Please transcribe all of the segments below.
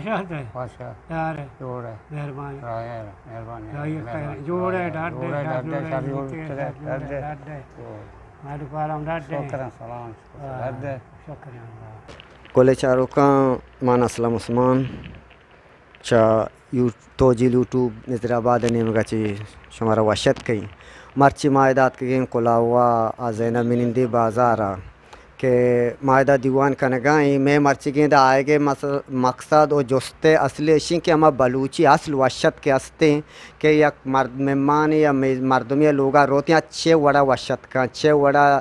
شاد ئے؟ وش ئے؟ یار ئے؟ جوڑ ئے؟ مہربانی۔ راہ ئے؟ مہربانی۔ راہ ئے؟ مہربانی۔ جوڑ ئے؟ ڈڈ ئے؟ جوڑ ئے؟ ڈڈ ئے؟ شر جوڑ ئے؟ ڈڈ ئے؟ ڈڈ ئے؟ او۔ مالک عالم ڈڈ ئے؟ شکر ایں، سلام، شکر ایں، ڈڈ ئے؟ شکر ایں اللہ۔ گل ئے چاروکاں، من اسلم عثمان چہ یو-، توجیل یوٹیوب نظر آباد ءِ نیمگ ءَ چہ شمارا وش اتک کئیں۔ مرچی ما ادا اتکگیں کلاوہ ءَ زینب منندی بازار ءَ کہ ما ادا دیوان کنگا ایں۔ مئے مرچیگیں ادا آیگ ءِ مس-، مقصد و جست ءِ اصلی اش ایں کہ ہما بلوچی اصل وش اتک کہ استیں کہ یک مرد مہمانے یا مے-، مردمے لوگا روت یا چے وڑا وش اتکاں، چے وڑا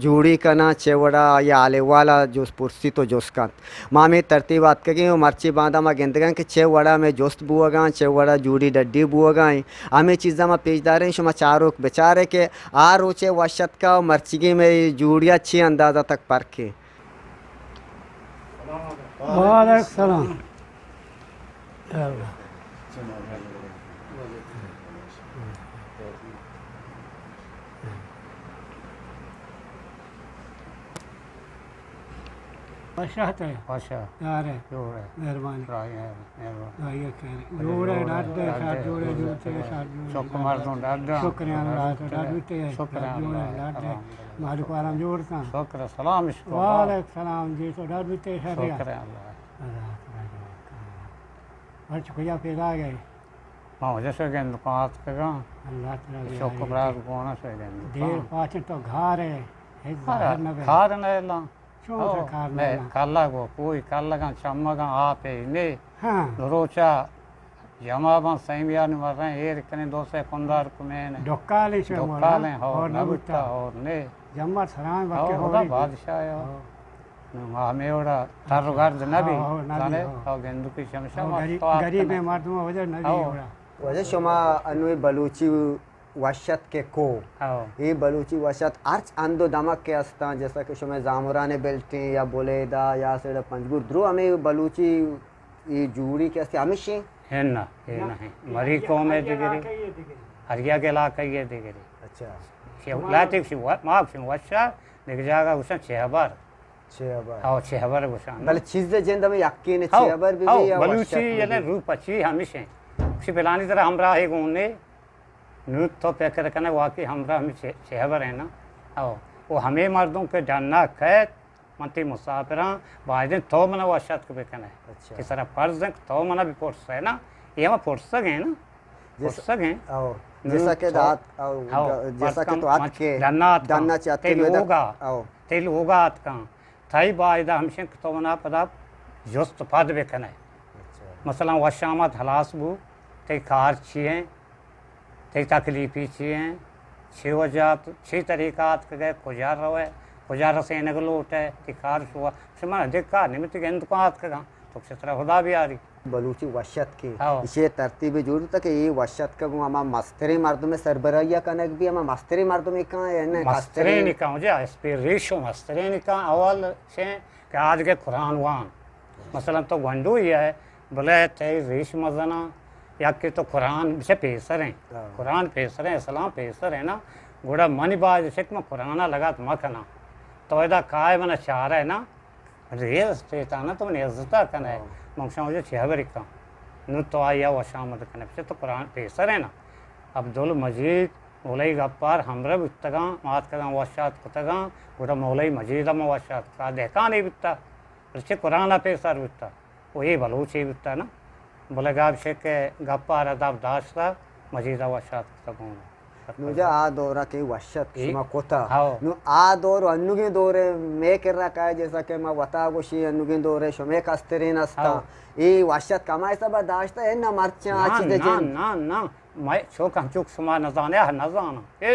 جوڑی کناں، چے وڑا آئی ءِ حال احوال ءَ جست پرسیت و جست کنت۔ ما ہمے ترتیب ءَ اتکگیں و مرچی باندا ما گندگاں کہ چے وڑا مئے جست بوگا ایں، چے وڑا جوڑی ڈڈی بوگا ایں۔ ہمے چیزاں ما پیش داریں، شما چاروک بچارے کہ آ روچے وش اتکا و مرچیگیں مئے جوڑی ءَ چے اندازہ تک پرک ایں۔ وعلیکم السلام۔ وش اتک ئے؟ وش ئے؟ یار ئے؟ جوڑ ئے؟ مہربانی۔ راہ ئے؟ مہربانی۔ راہ ئے خیر۔ جوڑ ئے؟ ڈڈ ئے؟ شر جوڑ ئے؟ جوڑ ئے؟ شر جوڑ ئے؟ شکر مردم ڈڈ ئے؟ شکر ایں اللہ، تو ڈڈ بیتے؟ شکر ایں اللہ۔ جوڑ ئے؟ ڈڈ ئے؟ مالک عالم جوڑ کن۔ شکر ایں، سلام شکر۔ وعلیکم السلام جی، تو ڈڈ بیتے؟ شر ئے؟ شکر ایں اللہ۔ اللہ تعالیٰ جوڑ کن۔ ہرچ کجا پیدا گئے؟ ما وجہ شو گند کو آتکگاں۔ اللہ تعالیٰ شوق بیاری۔ برات گونا شو گند کو۔ دیر پاچن تو گھار ئے، ہچ ظاہر نہ بے۔ کار نہ الا۔ چون او، کار نہ الا؟ کلگ و کوئی کلگاں چمگاں آپ ئے نے۔ ہاں۔ روچا جمع باں سیمیانی مریں ایر کنیں دو سے کندار کمین۔ ڈکالیں شو ڈکالیں ہور نہ بوتا۔ ہور نے۔ جمع سرائیں ہور، بکے خدا ہوری۔ بادشاہ ہور۔ ہور۔ نوں ما ہمے وڑا تر و گرد نہ بی، ہو، ہو، نہ بی، زانے، ہو۔ ہو، گندکی شمشا ہو، ما گری-، تو آتکنے۔ گریبیں مردم وجہ نہ بی ہو۔ وڑا۔ وجہ شما انوی بلوچی وش اتک کہ کو؟ ہو۔ اے بلوچی وش اتک ہرچ ہند و دمگ کہ استاں، جیسا کہ شما زامران بلٹیں یا بلیدہ یا سیڑ پنجگور درو ہمے بلوچی اے جوڑی کہ استی ہمیشیں؟ ہے نہ، ہے نہ۔ نہ، ہے۔ مری قوم ئے دگرے، ہریگ علاقہ ئے دگرے۔ اچھا۔ کہ لاتے گوشی وا-، ما گوشی وشا، دگہ جاگہ گوشن چہبر۔ چہبر۔ ہاں، چہبر گوشن۔ بلے چیز جند ہمیں یقین ہاں، چہبر بھی ہاں، بھی یا بلوچی وشت یعنی بھی۔ روپ اچھی ہمیشیں۔ کسی پلانی طرح ہمراہ ہے گونے، نو تو فکر کنے واقعی ہمراہ ہمیں چہ-، چہبر ہے نا۔ ہاں، وہ ہمیں مردم کے ڈنا کہت، من تئی مسافراں، بایدیں تو منا وش اتک بکنے۔ اچھا۔ کہ سرا فرض انت کہ تو منا بپرسے نا، اے ہما پرسگ ہیں نا۔ جس-، پرسگ ہیں۔ او، نو جیسا کہ تو، دات، او، او، گ-، جیسا فرض کہ کن تو ات من کے، ڈنا ات ڈنا کن، چہ ات تئی کے لوگا، او۔ تئی لوگا ات کن۔ تئی بایدہ ہمشن کہ تو منا پدا جست پد بکنے۔ اچھا۔ مثلاً وش آمد ہلاس بو، تئی کار چی ہیں؟ تئی تکلیفی چی ہیں؟ چی وجہ تو، چی طریقہ آتکگئے، کجا روئے، کجا رسینگ لوٹئے، تئی کار شوا، شما دگہ کار نمیتی گند کو آتکگاں، تو چترا خدا بیاری۔ بلوچی وشت کے، ہاں۔ اسے ترتیب جوڑ تا کہ یہ وشت کا گوں ہما مستریں مردم سربراہی کنگ بھی، ہما مستریں مردم کہاں ہے، نہ مستریں کستریں؟ نکاں، جا اسپی ریشو مستریں نکاں، اول چے کہ آج کے قرآن وان۔ مثلاً تو گونڈو ہی ہے، بلے تئی ریش مزنا، یا کہ تو قرآن بچے پیسر ہیں۔ ہاں۔ قرآن پیسر ہیں، اسلام پیسر ہیں نا۔ گڑا منی باز شک میں قرآن لگات مکناں۔ تو ادا کائے منا چارہ ہے نا، ریز پیتا نا تو منی عزتا کنے۔ ہاں۔ من شاہ مجھے چہ خبری کن۔ نو تو آیا وش آمد کنے، بچے تو قرآن پیسر ہیں نا۔ عبدالمجید مولوی گپار ہمرہ بوتگاں، مات کگاں وشات کتگاں، گڑا مولوی مجید ہم وشات کتا، دہکانے بوتا۔ پرچے قرآن ء پیسر بوتا و اے بلوچے بوتا نا۔ بلے گپ چے کہ گپ ء ادب داشتا، مجید ء وشات کتا گون۔ نوجا آ دور ء کہ وشت اے، شما کتا۔ ہاؤ۔ نو آ دور و انوگیں دور ء مے کرا کائے، جیسا کہ ما وتا گوشی انوگیں دور ء شمے کسترین استا۔ ہاؤ۔ اے وشت کما حساب داشتا ہے نہ مرچاں آ نا، چیز نا، جن۔ نا، نا۔ مئے چک ہنچوک شما نزانے، آ نزاناں۔ اے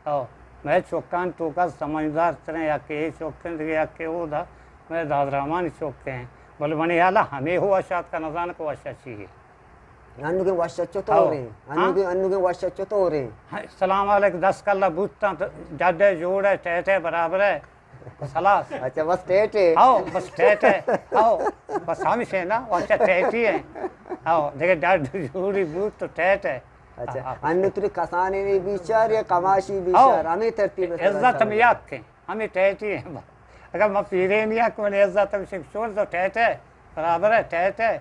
او، مئے چکانی توکا سمجھدار تریں یکے اے چک انت، دگہ یکے اودا، مئے دادرحمانی چک انت۔ بلے منی ہیالا ہمے ہو وش آتکا نزاناں کہ وش چی ہے۔ انوگیں وش چطور ہیں؟ ہاں۔ انوگیں، انوگیں وش چطور ہیں؟ ہاں، سلام علیک، دست کلا بوتاں، ڈڈے جوڑے، ٹیٹے برابرے۔ بس ہلاس۔ اچھا، بس ٹیٹ ہے۔ ہاؤ، بس ٹیٹ ہے۔ ہاؤ، بس ہمیشہ نا، وہ اچھا ٹیٹ ہی ہے۔ ہاؤ، دیکھے ڈاڈ جوڑی بوت تو ٹیٹ ہے۔ اچھا، ہاں، ہاں۔ انو تری کسانی نہیں بیچار یا کماشی بیچار، ہاؤ۔ ہمیں ترتیب ہے۔ عزت ہم یک ہے، ہمیں ٹیٹ ہی ہے۔ اگر میں پیرے نہیں ہے، کوئی عزت ہم شک چھوڑ تو ٹیٹ ہے۔ برابر ہے، ٹائٹ ہے۔